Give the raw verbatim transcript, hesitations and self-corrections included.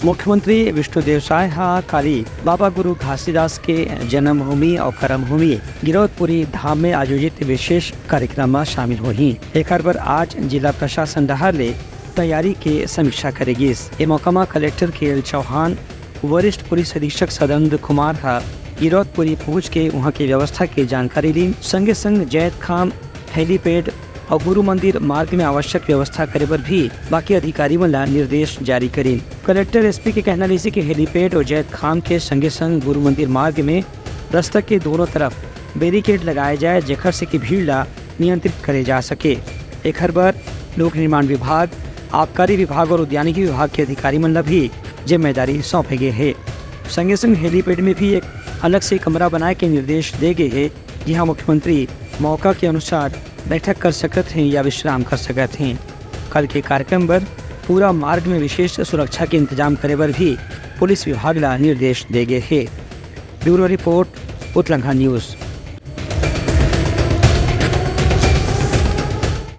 मुख्यमंत्री विष्णुदेव साय ह काली बाबा गुरु घासीदास के जन्मभूमि अउ कर्मभूमि गिरौदपुरी धाम में आयोजित विशेष कार्यक्रम म शामिल होही। एखर बर आज जिला प्रशासन डहार ले तैयारी के समीक्षा करे गिस। ए मौका म कलेक्टर के एल चौहान, वरिष्ठ पुलिस अधीक्षक सदानंद कुमार ह गिरौदपुरी पहुंच के उहां के व्यवस्था के जानकारी लीन। संगे संग जैतखाम हेलीपैड अउ गुरु मंदिर मार्ग में आवश्यक व्यवस्था करे बर भी बाकी अधिकारी मन ला निर्देश जारी करीन। कलेक्टर एसपी के कहना रहिसे कि हेलीपैड अउ जैतखाम के संगे संग गुरु मंदिर मार्ग में रस्ता के दोनों तरफ बैरिकेड लगाए जाए, जेखर से कि भीड़ ला नियंत्रित करे जा सके। एखर बर लोक निर्माण विभाग, आबकारी विभाग अउ उद्यानिकी विभाग के अधिकारी मन ला भी जिम्मेदारी सौंपे गे हे। संगे संग हेलीपैड में भी एक अलग से कमरा बनाए के निर्देश दे गे हे, जिहां मुख्यमंत्री मौका के अनुसार बैठक कर सकत हें या विश्राम कर सकत हें। कल के कार्यक्रम बर पूरा मार्ग में विशेष सुरक्षा के इंतजाम करे बर भी पुलिस विभाग ला निर्देश दे गे हे। ब्यूरो रिपोर्ट, उतलंघा न्यूज।